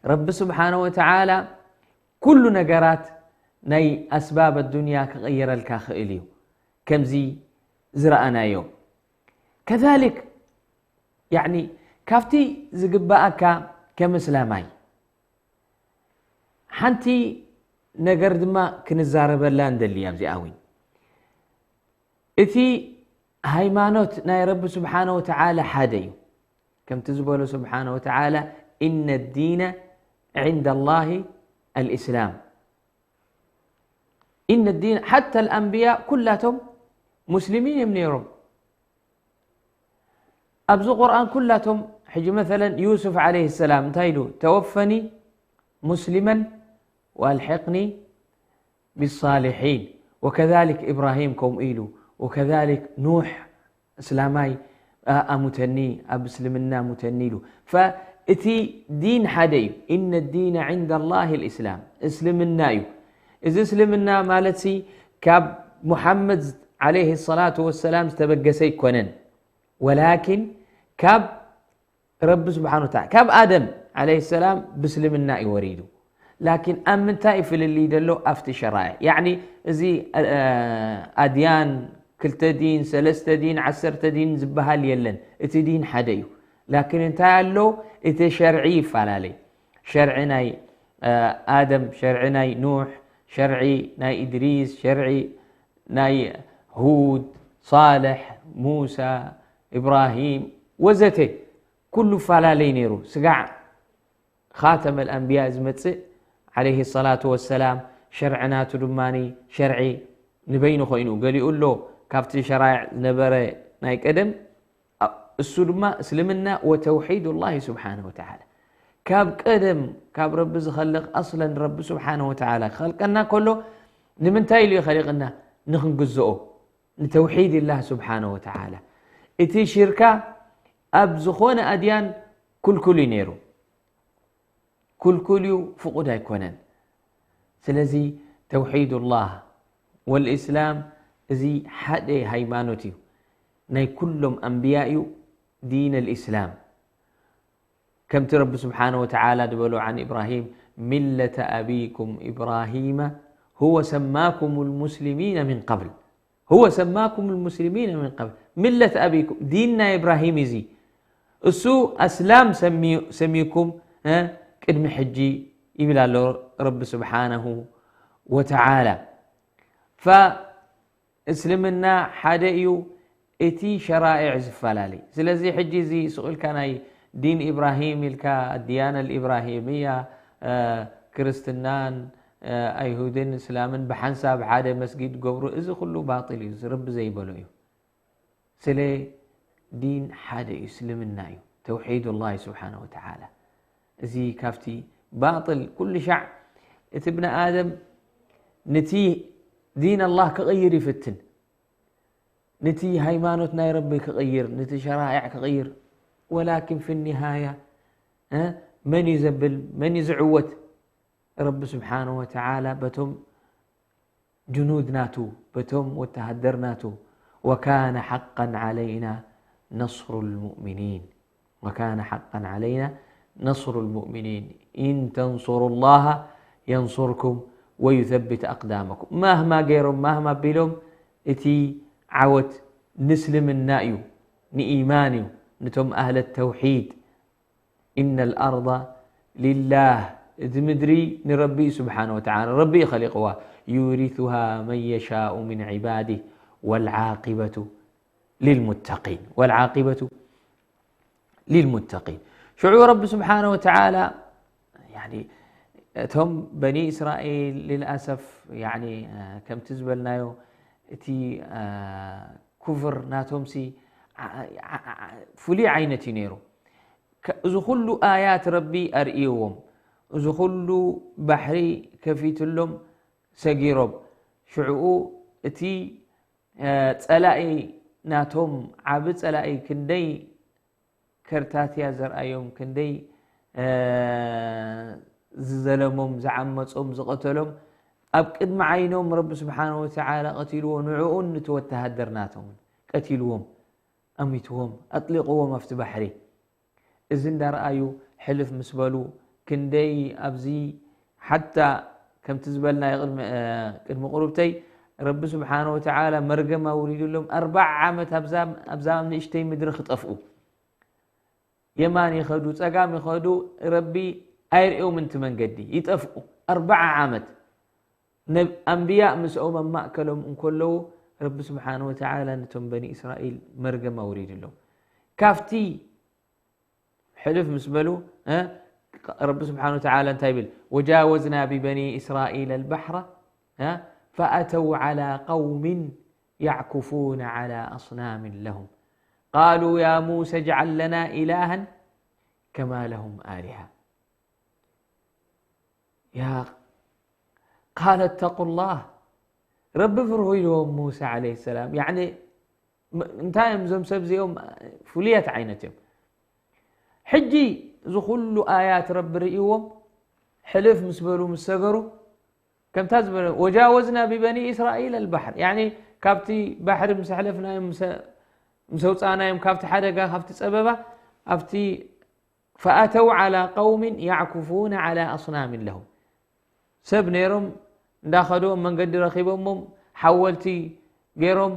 ረቢ ስብሓነ ወተዓላ ኩሉ ነገራት ናይ ኣስባብ ኣዱንያ ክቕይረልካ ክእል እዩ። ከምዚ ዝረኣናዮ። ከዛሊክ፣ ያዕኒ፣ ካብቲ ዝግበኣካ ከም እስላማይ፣ ሓንቲ ነገር ድማ ክንዛረበላ እንደሊ ኣብዚኣ እውን። እቲ ሃይማኖት ናይ ረቢ ስብሓነ ወተዓላ ሓደ እዩ። ከምቲ ዝበሎ ስብሓነ ወተዓላ፣ "ኢነ ዲነ ዒንደ ላሂ ኣልእስላም።" ኢነ ዲን፣ ሓታ ኣልኣንብያ ኩላቶም ሙስሊሚን እዮም ነይሮም። ኣብዚ ቁርኣን ኩላቶም፣ ሕጂ መሰለን ዩሱፍ ዓለይሂ ሰላም እንታይ ኢሉ? "ተወፈኒ ሙስሊመን ወኣልሕቅኒ ቢሳሊሒን።" ወከዛሊክ ኢብራሂም ከምኡ ኢሉ፣ ወከዛሊክ ኑሕ እስላማይ፣ ኣ-፣ ኣሙተኒ፣ ኣብ እስልምና ሙተኒ ኢሉ። ፈ-፣ እቲ ዲን ሓደ እዩ። "ኢነ ዲነ ዒንደ ላሂ ልእስላም።" እስልምና እዩ። እዚ እስልምና ማለትሲ ካብ ሙሓመድ ዓለይሂ ሰላቱ ወሰላም ዝተበገሰ ኣይኮነን። ወላኪን ካብ ረቢ ስብሓነ ወተዓላ፣ ካብ ኣደም ዓለይሂ ሰላም ብእስልምና እዩ ወሪዱ። ላኪን ኣብ ምንታይ እዩ ፍልልይ ዘሎ? ኣብቲ ሸራይዕ። ያዕኒ፣ እዚ፣ እ፣ ኣድያን፣ ክልተ ዲን፣ ሰለስተ ዲን፣ ዓሰርተ ዲን ዝበሃል የለን። እቲ ዲን ሓደ እዩ። ላኪን እንታይ ኣሎ? እቲ ሸርዒ ይፈላለይ። ሸርዒ ናይ፣ እ፣ ኣደም፣ ሸርዒ ናይ ኑሕ፣ ሸርዒ ናይ ኢድሪስ፣ ሸርዒ ናይ ሁድ፣ ሳልሕ፣ ሙሳ፣ ኢብራሂም ወዘተ። ኩሉ ፈላለይ ነይሩ። ስጋዕ ኻተመል ኣንብያ ዝመጽእ ዓለይሂ ሰላቱ ወሰላም፣ ሸርዒ ናቱ ድማ ሸርዒ ንበይኑ ኮይኑ፣ ገሊኡ ኣሎ ካብቲ ሸራይዕ ዝነበረ ናይ ቀደም፣ እሱ ድማ እስልምና ወተውሒዱላሂ ስብሓነሁ ወተዓላ። ካብ ቀደም ካብ ረቢ ዝኸልቕ ኣስለን ረቢ ስብሓነሁ ወተዓላ ክኸልቀና ከሎ ንምንታይ ኢሉ ይኸሊቕና? ንኽንግዝኦ፣ ንተውሒድ ላህ ስብሓነሁ ወተዓላ። እቲ ሽርካ ኣብ ዝኾነ ኣድያን ኩልኩል እዩ ነይሩ። ኩልኩል እዩ፣ ፍቑድ ኣይኮነን። ስለዚ ተውሒዱላህ ወልእስላም እዚ ሓደ ሃይማኖት እዩ። ናይ ኩሎም ኣንብያ እዩ ዲን ኣልእስላም። ከምቲ ረቢ ስብሓነ ወተዓላ ዝበሎ ዓን ኢብራሂም፣ ሚለተ ኣቢኩም ኢብራሂመ ሁወ ሰማኩም ልሙስሊሚነ ሚን ቀብል። ሁወ ሰማኩም ልሙስሊሚነ ሚን ቀብል። ሚለት ኣቢኩም፣ ዲን ናይ ኢብራሂም እዚ። እሱ ኣስላም ሰሚ-፣ ሰሚኩም፣ እ፣ ቅድሚ ሕጂ ይብል ኣሎ ረቢ ስብሓነሁ ወተዓላ። ፈእስልምና ሓደ እዩ፣ እቲ ሸራኢዕ ዝፈላለይ። ስለዚ ሕጂ እዚ ስቕ ኢልካ ናይ ዲን ኢብራሂም ኢልካ፣ ኣድያነ ልኢብራሂምያ፣ እ፣ ክርስትናን፣ እ፣ ኣይሁድን እስላምን ብሓንሳብ ሓደ መስጊድ ገብሩ፣ እዚ ኩሉ ባጢል እዩ፣ ረቢ ዘይበሎ እዩ። ስለ ዲን ሓደ እዩ፣ እስልምና እዩ፣ ተውሒድ ላህ ስብሓነ ወተዓላ። እዚ ካብቲ ባጥል ኩሉ ሻዕ እቲ ብኒ ኣደም ንቲ ዲን ኣላህ ክቕይር ይፍትን፣ ንቲ ሃይማኖት ናይ ረቢ ክቕይር፣ ንቲ ሸራኢዕ ክቕይር። ወላኪን ፊ ኒሃያ፣ እ፣ መን እዩ ዘብል፣ መን እዩ ዝዕወት? ረቢ ስብሓነ ወተዓላ በቶም ጅኑድ ናቱ፣ በቶም ወተሃደር ናቱ። ወካነ ሓቃን ዓለይና ነስሩ ልሙእሚኒን። ወካነ ሓቃን ዓለይና ነስሩ ልሙእሚኒን። ኢን ተንሱሩ ላሃ የንሱርኩም ወዩሰብት ኣቅዳመኩም። ማህማ ገይሮም፣ ማህማ ኣቢሎም፣ እቲ ዓወት ንእስልምና እዩ፣ ንኢማን እዩ፣ ንቶም ኣህለ ተውሒድ። ኢነ ልኣርዳ ሊላህ፣ እቲ ምድሪ ንረቢ እዩ ስብሓነ ወተዓላ፣ ረቢ እዩ ኸሊቕዋ። ዩሪሱሃ መን የሻኡ ምን ዒባዲህ ወልዓቂበቱ ሊልሙተቂን፣ ወልዓቂበቱ ሊልሙተቂን። ሽዑ ረቢ ስብሓነ ወተዓላ፣ ያኒ፣ እቶም በኒ እስራኤል ልልኣሰፍ፣ ያኒ፣ ከምቲ ዝበልናዮ እቲ፣ ኩፍር ናቶምሲ ዓ-፣ ዓ-፣ ዓ-፣ ፍሉይ ዓይነት እዩ ነይሩ። ከ-፣ እዚ ኩሉ ኣያት ረቢ ኣርእይዎም፣ እዚ ኩሉ ባሕሪ ከፊትሎም ሰጊሮም። ሽዕኡ እቲ፣ እ፣ ጸላኢ ናቶም ዓቢ ጸላኢ ክንደይ ከርታትያ ዘርኣዮም፣ ክንደይ፣ እ፣ ዝዘለሞም፣ ዝዓመጾም፣ ዝቐተሎም፣ ኣብ ቅድሚ ዓይኖም ረቢ ስብሓነ ወተዓላ ቀቲልዎ፣ ንዕኡን ነቲ ወተሃደር ናቶምን ቀቲልዎም፣ ኣሚትዎም፣ ኣጥሊቕዎም ኣብቲ ባሕሪ። እዚ እንዳረኣዩ ሕልፍ ምስ በሉ፣ ክንደይ ኣብዚ ሓታ ከምቲ ዝበልናዮ ቅድሚ፣ እ፣ ቅድሚ ቁሩብተይ፣ ረቢ ስብሓነ ወተዓላ መርገም ኣውሪዱሎም፣ ኣርብዓ ዓመት ኣብዛ፣ ኣብዛ ንእሽተይ ምድሪ ክጠፍኡ። የማን ይኸዱ፣ ጸጋም ይኸዱ፣ ረቢ ኣይርእዮምን እቲ መንገዲ፣ ይጠፍኡ። ኣርብዓ ዓመት። ነብ-፣ ኣንብያእ ምስኦም ኣብ ማእከሎም እንከለዉ፣ ረቢ ስብሓነ ወተዓላ ነቶም በኒ እስራኤል መርገም ኣውሪድሎም። ካብቲ ሕልፍ ምስ በሉ፣ እ፣ ረቢ ስብሓነ ወተዓላ እንታይ ይብል? ወጃወዝና ብበኒ እስራኤል ኣልባሕራ፣ እ፣ ፈኣተው ዓላ ቀውሚን ያዕኩፉነ ዓላ ኣስናምን ለሁም። ቃሉ ያ ሙሳ እጅዓል ለና ኢላሃን ከማ ለሁም ኣሊሃ። ያ ቃለ እተቁላህ፣ ረቢ ፍርሁ ኢልዎም ሙሳ ዓለይሂ ሰላም። ያዕኒ፣ ም-፣ እንታይ እዮም እዞም ሰብ እዚኦም? ፍሉያት ዓይነት እዮም። ሕጂ እዚ ኩሉ ኣያት ረቢ ርእይዎም፣ ሕልፍ ምስ በሉ፣ ምስ ሰገሩ፣ ከምታ ዝበለ፣ ወጃወዝና ብበኒ እስራኤል ኣልባሕር፣ ያዕኒ፣ ካብቲ ባሕሪ ምስ ኣሕለፍናዮም፣ ምስ፣ ምስ ኣውጻእናዮም፣ ካብቲ ሓደጋ፣ ካብቲ ጸበባ፣ ኣብቲ ፈኣተው ዓላ ቀውሚን ያዕኩፉነ ዓላ ኣስናሚን ለሁም። ሰብ ነይሮም፣ እንዳኸዱ ኣብ መንገዲ ረኺቦሞም፣ ሓወልቲ ገይሮም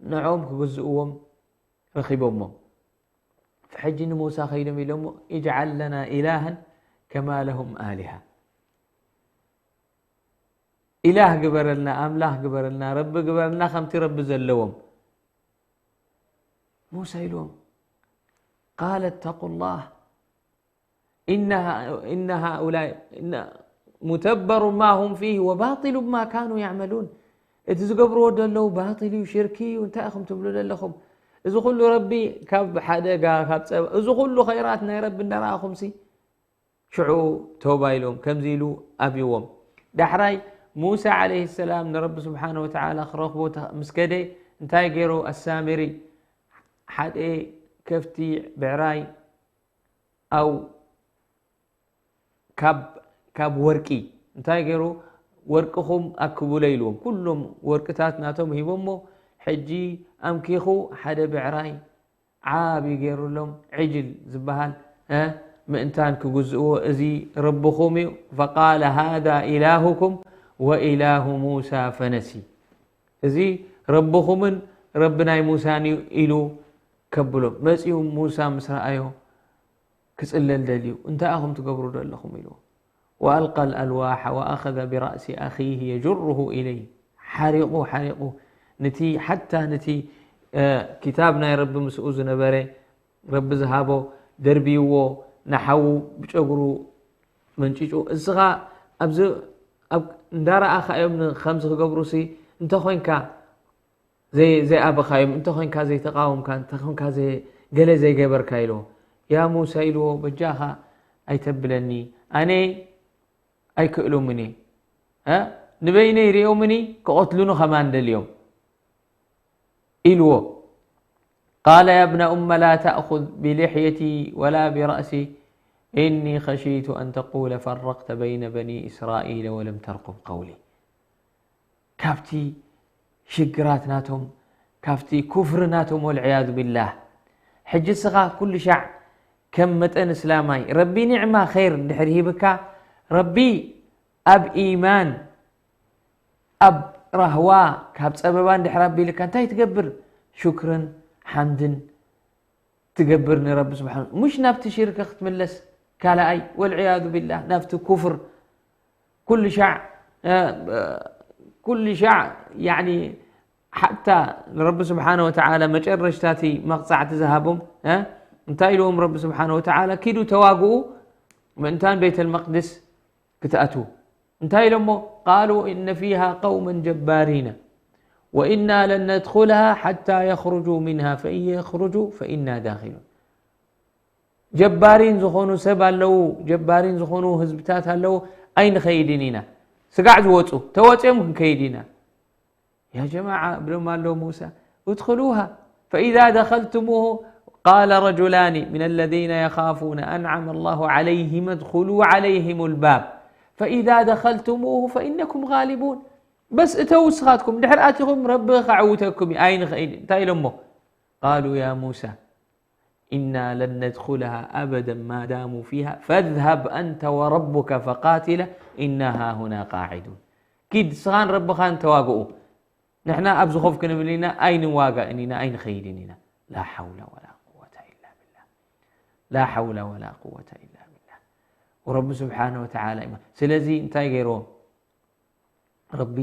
ንዕኦም ክግዝእዎም ረኺቦሞም። ሕጂ ንሙሳ ከይዶም ኢሎሞ፣ ኢጅዓል ለና ኢላሃን ከማ ለሁም ኣሊሃ። ኢላህ ግበረልና፣ ኣምላኽ ግበረልና፣ ረቢ ግበረልና፣ ከምቲ ረቢ ዘለዎም። ሙሳ ኢልዎም፣ قال اتقوا الله إن ه- إن هؤلاء إن متبر ما هم فيه وباطل ما كانوا يعملون። እቲ ዝገብርዎ ዘለዉ ባጢል እዩ፣ ሽርኪ እዩ፣ እንታይ ኢኹም ትብሉ ዘለኹም? እዚ ኩሉ ረቢ ካብ ሓደጋ ካብ ፀበ እዚ ኩሉ ኸይራት ናይ ረቢ እንዳረኣኹምሲ ሽዑ ተውባ ኢሎም ከምዚ ኢሉ ኣብይዎም። ዳሕራይ ሙሳ ዓለይሂ ሰላም ንረቢ ስብሓነ ወተዓላ ክረኽቦ ተ- ምስ ከደ እንታይ ገይሩ? ኣሳምሪ ሓደ ከፍቲ ብዕራይ ኣው ካብ ካብ ወርቂ እንታይ ገይሩ? ወርቅኹም ኣክቡለ ኢልዎም። ኩሎም ወርቅታት ናቶም ሂቦሞ። ሕጂ ኣምኪኹ ሓደ ብዕራይ ዓብዪ ገይሩሎም ዕጅል ዝበሃል እ ምእንታን ክግዝእዎ እዚ ረብኹም እዩ። فقال هذا إلهكم وإله موسى فنسي እዚ ረብኹምን ረቢ ናይ ሙሳን እዩ ኢሉ ከብሎም መፅኡ። ሙሳ ምስ ረኣዮ ክፅለል ደልዩ እንታይ ኢኹም ትገብሩ ዘለኹም ኢልዎ። وألقى الألواح وأخذ برأس أخيه يجره إليه ሓሪቑ ሓሪቑ ንቲ ሓታ ንቲ እ፣ ኪታብ ናይ ረቢ ምስኡ ዝነበረ ረቢ ዝሃቦ ደርብይዎ ንሓዉ ብጨጉሩ መንጭጩ እስኻ ኣብዚ ኣብ እንዳረኣኻ እዮም ን- ከምዚ ክገብሩሲ እንተኾይንካ ዘይ- ዘይኣበኻዮም እንተኾይንካ ዘይተቃወምካ እንተኾይንካ ዘይ- ገለ ዘይገበርካ ኢልዎ። ያ ሙሳ ኢልዎ በጃኻ ኣይተብለኒ ኣነ ኣይክእሎምን እየ እ? ንበይነይ ሪኦምኒ ክቐትሉኒ ከማን ደልዮም ኢልዎ። قال يا ابن أم لا تأخذ بلحيتي ولا برأسي إني خشيت أن تقول فرقت بين بني إسرائيل ولم ترقب قولي ካብቲ ሽግራት ናቶም ካብቲ ኩፍሪ ናቶም ወልዕያዙ ቢላህ ሕጂ እስኻ ኩሉ ሻዕ ከም መጠን እስላማይ ረቢ ኒዕማ ኸይር እንድሕር ሂብካ ረቢ ኣብ ኢማን ኣብ ራህዋ ካብ ጸበባ እንድሕር ኣቢልካ እንታይ ትገብር? ሹክርን ሓምድን ትገብር ንረቢ ስብሓን ሙሽ ናብቲ ሽርክ ክትምለስ ካልኣይ ወልዕያዙ ቢላህ ናብቲ ኩፍር ኩሉ ሻዕ ኩሉ ሻዕ ያኒ ሓታ ንረቢ ስብሓነ ወተዓላ መጨረሽታ እቲ መቕፃዕቲ ዝሃቦም እንታይ ኢልዎም ረቢ ስብሓነ ወተዓላ ኪዱ ተዋግኡ ምእንታን ቤተል መቅድስ ክትኣትዉ እንታይ ኢሎሞ ቃሉ እነ ፊሃ ቀውመን ጀባሪና ወኢና ለን ነድኹልሃ ሓታ የኽርጁ ሚንሃ ፈኢን የኽርጁ ፈኢና ዳኺሉን ጀባሪን ዝኾኑ ሰብ ኣለዉ ጀባሪን ዝኾኑ ህዝብታት ኣለዉ ኣይንኸይድን ኢና ስጋዕ ዝወፁ ተወፅኦም ክንከይድ ኢና يا جماعة ብሎም ኣሎ موسى ادخلوها فإذا دخلتموه قال رجلان من الذين يخافون أنعم الله عليهم ادخلوا عليهم الباب فإذا دخلتموه فإنكم غالبون بس እተው እስኻትኩም ድሕር ኣቲኹም ረቢ ከዕውተኩም እዩ ኣይንኽእል እንታይ ኢሎሞ قالوا يا موسى إنا لن ندخلها أبدا ما داموا فيها فاذهب أنت وربك فقاتلا إنا هاهنا قاعدون ኪድ ስኻን ረብኻን ተዋግኡ ንሕና ኣብዚ ኮፍ ክንብል ኢና ኣይንዋጋእን ኢና ኣይንኸይድን ኢና لا حول ولا قوة إلا بالله لا حول ولا قوة إلا بالله ورب سبحانه وتعالى إما ስለዚ እንታይ ገይርዎም ረቢ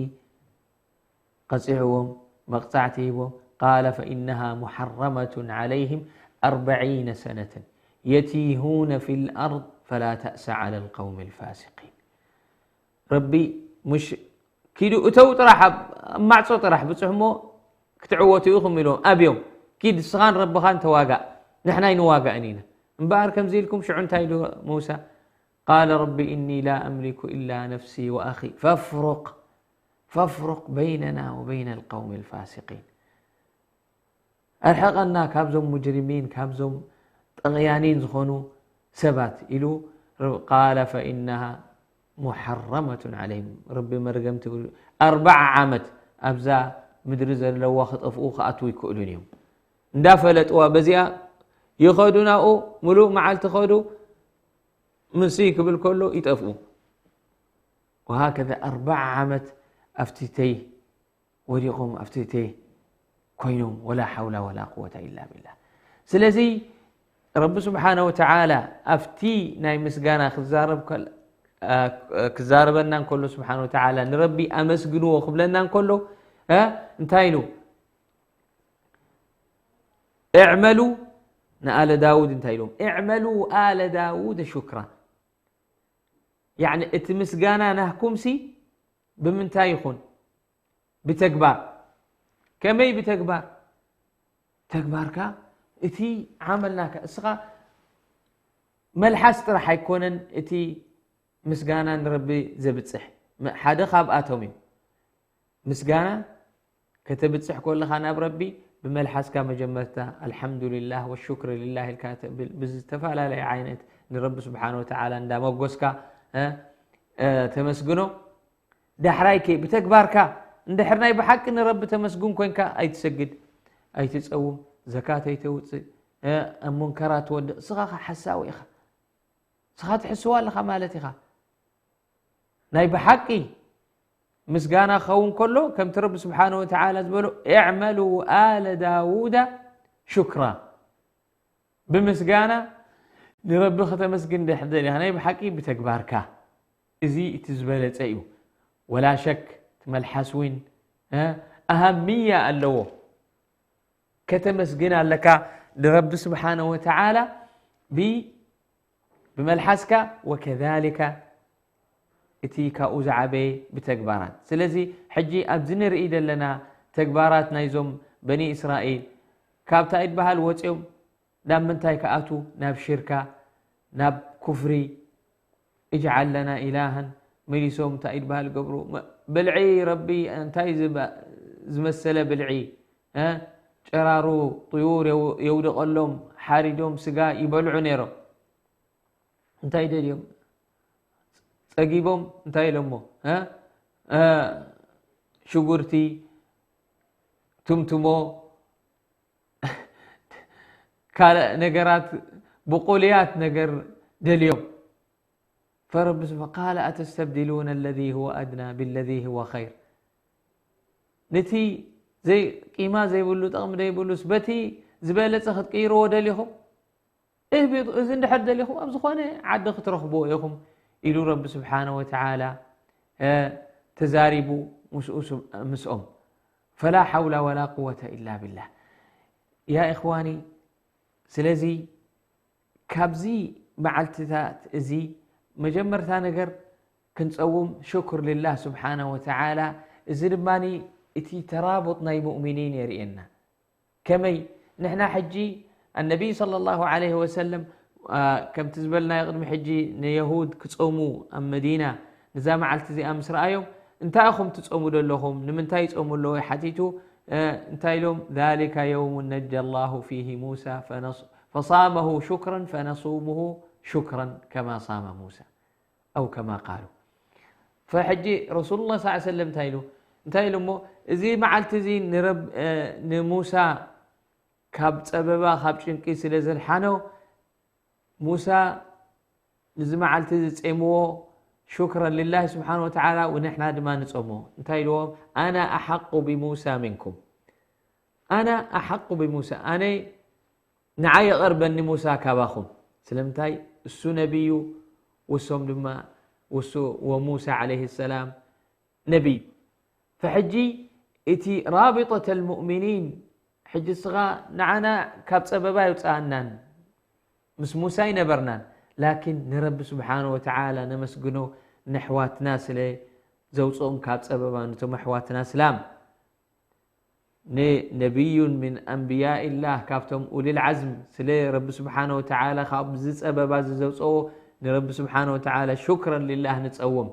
ቀፂዕዎም መቕፃዕቲ ሂቦም قال فإنها محرمة عليهم أربعين سنة يتيهون في الأرض فلا تأس على القوم الفاسقين ረቢ مش ኪዱ እተው ጥራሕ ኣብ ማዕፆ ጥራሕ ብፅሕሞ ክትዕወቱ ኢኹም ኢሎም ኣብዮም ኪድ ስኻን ረብኻን ተዋጋእ ንሕና ኣይንዋጋእን ኢና እምበኣር ከምዚ ኢልኩም ሽዑ እንታይ ኢሉ ሙሳ قال رب إني لا أملك إلا نفسي وأخي فافرق فافرق بيننا وبين القوم الفاسقين ኣርሕቐና ካብዞም ሙጅሪሚን ካብዞም ጠቕያኒን ዝኾኑ ሰባት ኢሉ قال فإنها محرمة عليهم ረቢ መርገምቲ ኣርባዓ ዓመት ኣብዛ ምድሪ ዘለዋ ክጠፍኡ ክኣትዉ ይክእሉን እዮም እንዳፈለጥዋ በዚኣ ይኸዱ ናብኡ ሙሉእ መዓልቲ ኸዱ ምሲ ክብል ከሎ ይጠፍኡ وهكذا ኣርባዓ ዓመት ኣብቲ ተይ ወዲቖም ኣብቲ ተይ ኮይኖም ولا حول ولا قوة إلا بالله ስለዚ ረቢ ስብሓነ ወተዓላ ኣብቲ ናይ ምስጋና ክዛረብ ክዛረበና እንከሎ ስብሓነ ወተዓላ ንረቢ ኣመስግንዎ ክብለና እንከሎ እንታይ ኢሉ اعملوا ንኣለ ዳውድ እንታይ ኢሎም? "እዕመሉ ኣለ ዳውድ ሹክራ." ያዕኒ እቲ ምስጋና ናህኩምሲ ብምንታይ ይኹን? ብተግባር። ከመይ ብተግባር? ተግባርካ እቲ ዓመል ናካ፣ እስኻ መልሓስ ጥራሕ ኣይኮነን እቲ ምስጋና ንረቢ ዘብጽሕ። መ-፣ ሓደ ካብኣቶም እዩ። ምስጋና ከተብጽሕ ከለኻ ናብ ረቢ ብመልሓስካ መጀመርታ ኣልሓምዱሊላህ ወሹክር ሊላህ ኢልካ ተብል፣ ብዝተፈላለየ ዓይነት ንረቢ ስብሓነ ወተዓላ እንዳመጎስካ፣ እ፣ እ፣ ተመስግኖ። ዳሕራይ ከ ብተግባርካ እንድሕር ናይ ብሓቂ ንረቢ ተመስግን ኮንካ ኣይትሰግድ፣ ኣይትጸውም፣ ዘካት ኣይተውጽእ፣ እ፣ ኣብ ሙንከራት ትወድቕ፣ እስኻ ኸ ሓሳዊ ኢኻ። እስኻ ትሕስዋ ኣለኻ ማለት ኢኻ። ናይ ብሓቂ ምስጋና ክኸውን ከሎ ከምቲ ረቢ ስብሓነ ወተዓላ ዝበሎ "እዕመሉ ኣለ ዳውዳ ሹክራ" ብምስጋና ንረቢ ከተመስግን እንድሕር ደሊኻ ናይ ብሓቂ ብተግባርካ፣ እዚ እቲ ዝበለጸ እዩ። ወላ ሸክ እቲ መልሓስ እውን፣ እ፣ ኣሃምያ ኣለዎ። ከተመስግን ኣለካ ንረቢ ስብሓነ ወተዓላ ብ-፣ ብመልሓስካ፣ ወከዛሊከ እቲ ካብኡ ዝዓበየ ብተግባራት። ስለዚ ሕጂ ኣብዚ ንርኢ ዘለና ተግባራት ናይዞም በኒ እስራኤል ካብታ ኢድ በሃል ወፂኦም ናብ ምንታይ ክኣቱ? ናብ ሽርካ፣ ናብ ኩፍሪ። "እጅዓል ለና ኢላሃን" መሊሶም እንታይ ኢድ በሃል ገብሩ? መ-፣ ብልዒ ረቢ እንታይ ዝባ-፣ ዝመሰለ ብልዒ፣ እ? ጨራሩ ጥዩር የው-፣ የውድቐሎም፣ ሓሪዶም ስጋ ይበልዑ ነይሮም። እንታይ ደልዮም? ጸጊቦም እንታይ ኢሎሞ? እ? እ፣ ሽጉርቲ፣ ትምትሞ፣ ካልእ ነገራት፣ ብቑልያት ነገር ደልዮም። ፈረቢ ስብሓ-፣ ቃለ ኣተስተብድሉነ ለዚ ሁወ ኣድና ብለዚ ሁወ ኸይር። ነቲ ዘይ-፣ ቂማ ዘይብሉ፣ ጠቕሚ ዘይብሉስ በቲ ዝበለጸ ክትቅይርዎ ደሊኹም? እህቢጡ፣ እዚ እንድሕር ደሊኹም ኣብ ዝኾነ ዓዲ ክትረኽብዎ ኢኹም ኢሉ ረቢ ስብሓነ ወተዓላ፣ እ፣ ተዛሪቡ ምስኡ ስብ-፣ ምስኦም። ፈላ ሓውላ ወላ ቁወተ ኢላ ቢላህ። ያ ኢኽዋኒ፣ ስለዚ ካብዚ መዓልትታት እዚ መጀመርታ ነገር ክንጸውም ሽኩር ልላህ ስብሓነ ወተዓላ። እዚ ድማ እቲ ተራቡጥ ናይ ሙእሚኒን የርእየና። ከመይ ንሕና ሕጂ ኣነቢይ ሰለላሁ ዐለይሂ ወሰለም፣ አ፣ ከምቲ ዝበልናዮ ቅድሚ ሕጂ ንየሁድ ክጾሙ ኣብ መዲና ንዛ መዓልቲ እዚኣ ምስ ረኣዮም፣ "እንታይ ኢኹም ትጾሙ ዘለኹም? ንምንታይ ይጾሙ ኣለዉ?" ሓቲቱ፣ እ፣ እንታይ ኢሎም? "ዛሊከ የውሙ ነጀ ላሁ ፊሂ ሙሳ ፈነስ-፣ ፈሳመሁ ሹክረን ፈነሱሙሁ ሹክረን ከማ ሳመ ሙሳ፣ ኣው ከማ ቃሉ." ፈሕጂ ረሱሉላህ ሰለላሁ ዐለይሂ ወሰለም እንታይ ኢሉ? እንታይ ኢሉ እሞ? "እዚ መዓልቲ እዚ ንረብ-፣ እ፣ ንሙሳ ካብ ጸበባ፣ ካብ ጭንቂ ስለ ዘድሓኖ፣ ሙሳ ንዚ መዓልቲ እዚ ጼምዎ፣ ሹክረን ልላህ ስብሓነ ወተዓላ፣ ወንሕና ድማ ንጾሞ." እንታይ ኢልዎም? "ኣና ኣሓቁ ብሙሳ ሚንኩም። ኣና ኣሓቁ ብሙሳ። ኣነ፣ ንዓይ ይቐርበኒ ሙሳ ካባኹም። ስለምንታይ? እሱ ነቢዩ፣ ወሶም ድማ፣ ወሱ፣ ወሙሳ ዓለይሂ ሰላም ነቢይ። ፈሕጂ እቲ ራቢጠተል ሙእሚኒን፣ ሕጂ እስኻ ንዓና ካብ ጸበባ ኣይውጽኣናን፣ ምስ ሙሳ ኣይነበርናን፣ ላኪን ንረቢ ስብሓነ ወተዓላ ነመስግኖ፣ ነሕዋትና ስለ ዘውጽኦም ካብ ጸበባ፣ ነቶም ኣሕዋትና እስላም፣ ንነቢዩን ምን ኣንብያኢላህ፣ ካብቶም ኡሊል ዓዝም፣ ስለ ረቢ ስብሓነ ወተዓላ ካብዚ ጸበባ እዚ ዘውጽኦ፣ ንረቢ ስብሓነ ወተዓላ ሹክረን ሊላህ ንጸውም።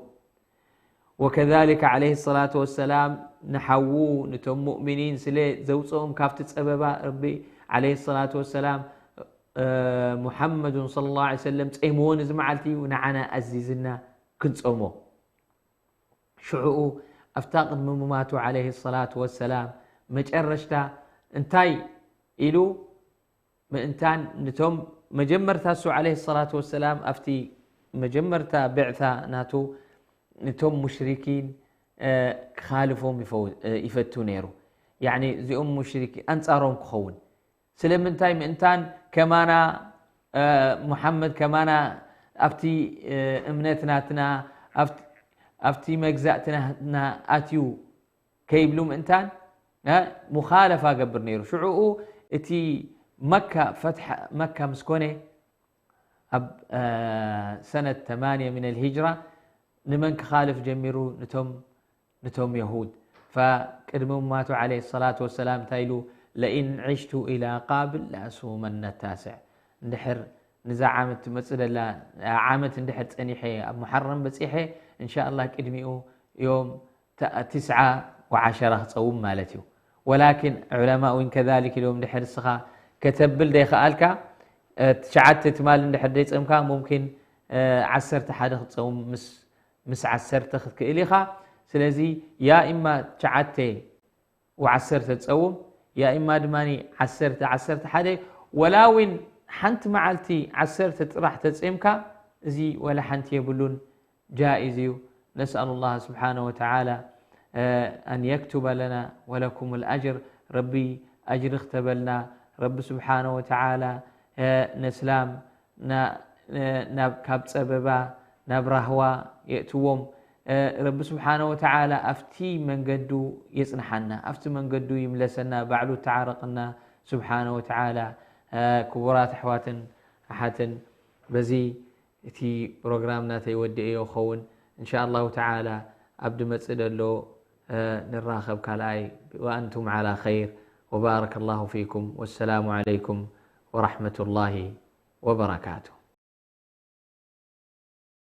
ወከዛሊከ ዓለይሂ ሰላቱ ወሰላም ንሓዉ፣ ንቶም ሙእሚኒን ስለ ዘውፅኦም ካብቲ ፀበባ፣ ረቢ ዓለይሂ ሰላቱ ወሰላም፣ እ፣ ሙሓመዱን ሰለላሁ ዓለይሂ ወሰለም ፀይምዎ፣ ንዚ መዓልቲ እዩ ንዓና ኣዚዝና ክንፀሞ። ሽዑኡ ኣብታ ቅድሚ ምማቱ ዓለይሂ ሰላቱ ወሰላም መጨረሽታ እንታይ ኢሉ? ምእንታን ንቶም መጀመርታ እሱ ዓለይሂ ሰላቱ ወሰላም ኣብቲ መጀመርታ ብዕታ ናቱ ንቶም ሙሽሪኪን፣ እ፣ ክኻልፎም ይፈው-፣ እ፣ ይፈቱ ነይሩ። ያዕኒ እዚኦም ሙሽሪኪን ኣንጻሮም ክኸውን። ስለምንታይ? ምእንታን ከማና፣ እ፣ ሙሓመድ ከማና ኣብቲ፣ እ፣ እምነት ናትና፣ ኣብቲ፣ ኣብቲ መግዛእቲ ናትና ኣትዩ ከይብሉ ምእንታን፣ እ፣ ሙኻለፋ ገብር ነይሩ። ሽዑኡ እቲ መካ ፈትሐ መካ ምስ ኮነ ኣብ ሰነት ተማንየ ምን ልሂጅራ ንመን ክኻልፍ ጀሚሩ? ንቶም ንቶም የሁድ። ፈቅድሚ እማቱ ዓለይሂ ሰላቱ ወሰላም እንታይ ኢሉ? ለኢን ዒሽቱ ኢላ ቃብል ለኣሱመነ ታስዕ። እንድሕር ንዛ ዓመት ትመጽእ ደላ ዓመት እንድሕር ጸኒሐ ኣብ ሙሓረም በጺሐ እንሻ ኣላህ ቅድሚኡ ዮም ትስዓ ወዓሸራ ክጸውም ማለት እዩ። ወላኪን ዑለማ እውን ከዛሊክ ኢሎም ድሕር እስኻ ከተብል ደይኸኣልካ ትሽዓተ ትማል እንድሕር ደይጸምካ ሙምኪን ዓሰርተ ሓደ ክትጸውም ምስ ምስ ዓሰርተ ክትክእል ኢኻ። ስለዚ ያ ኢማ ትሽዓተ ወዓሰርተ ትጸውም ያ ኢማ ድማ ዓሰርተ ዓሰርተ ሓደ ወላ እውን ሓንቲ መዓልቲ ዓሰርተ ጥራሕ ተጸምካ እዚ ወላ ሓንቲ የብሉን። ጃኢዝ እዩ። ነስኣሉ ላህ ስብሓነ ወተዓላ ኣን የክቱበ ለና ወለኩም ልኣጅር። ረቢ ኣጅሪ ክተበልና። ረቢ ስብሓነ ወተዓላ ነስላም ናብ ካብ ጸበባ ናብ ራህዋ የእትዎም። ረቢ ስብሓነ ወተዓላ ኣብቲ መንገዱ የጽንሓና፣ ኣብቲ መንገዱ ይምለሰና፣ ባዕሉ ተዓረቕና ስብሓነ ወተዓላ። ክቡራት ኣሕዋትን ኣሓትን በዚ እቲ ፕሮግራም ናተይ ወዲኤዮ ኸውን። እንሻ ኣላሁ ተዓላ ኣብ ድመጽእ ደሎ ንራኸብ ካልኣይ። ወኣንቱም ዓላ ኸይር። ወባረከ ላሁ ፊኩም። ወሰላሙ ዓለይኩም ወራሕመቱላሂ ወበረካቱ።